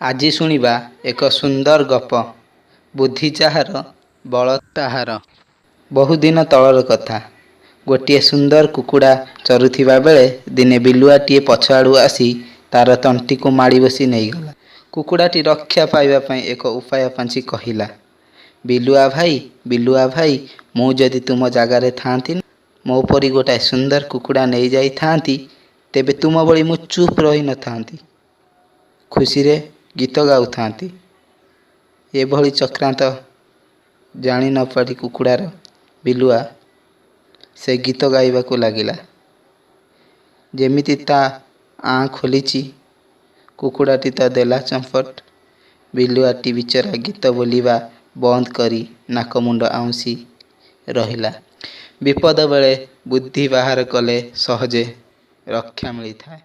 ଆଜି ଶୁଣିବା ଏକ ସୁନ୍ଦର ଗପ, ବୁଦ୍ଧି ଯାହାର ବଳ ତାହାର। ବହୁଦିନ ତଳର କଥା। ଗୋଟିଏ ସୁନ୍ଦର କୁକୁଡ଼ା ଚରୁଥିବା ବେଳେ ଦିନେ ବିଲୁଆଟିଏ ପଛଆଡ଼ୁ ଆସି ତା'ର ତଣ୍ଟିକୁ ମାଡ଼ିବସି ନେଇଗଲା। କୁକୁଡ଼ାଟି ରକ୍ଷା ପାଇବା ପାଇଁ ଏକ ଉପାୟ ପାଞ୍ଚି କହିଲା, ବିଲୁଆ ଭାଇ, ବିଲୁଆ ଭାଇ, ମୁଁ ଯଦି ତୁମ ଜାଗାରେ ଥାଆନ୍ତି, ମୋ ପରି ଗୋଟାଏ ସୁନ୍ଦର କୁକୁଡ଼ା ନେଇଯାଇଥାନ୍ତି, ତେବେ ତୁମ ଭଳି ମୁଁ ଚୁପ୍ ରହି ନଥାନ୍ତି, ଖୁସିରେ ଗୀତ ଗାଉଥାନ୍ତି। ଏଭଳି ଚକ୍ରାନ୍ତ ଜାଣି ନ ପାରି କୁକୁଡ଼ାର ବିଲୁଆ ସେ ଗୀତ ଗାଇବାକୁ ଲାଗିଲା। ଯେମିତି ତା' ଆଁ ଖୋଲିଛି, କୁକୁଡ଼ାଟି ତ ଦେଲା ଚମ୍ପଟ। ବିଲୁଆଟି ବିଚରା ଗୀତ ବୋଲିବା ବନ୍ଦ କରି ନାକ ମୁଣ୍ଡ ଆଉଁସି ରହିଲା। ବିପଦ ବେଳେ ବୁଦ୍ଧି ବାହାର କଲେ ସହଜେ ରକ୍ଷା ମିଳିଥାଏ।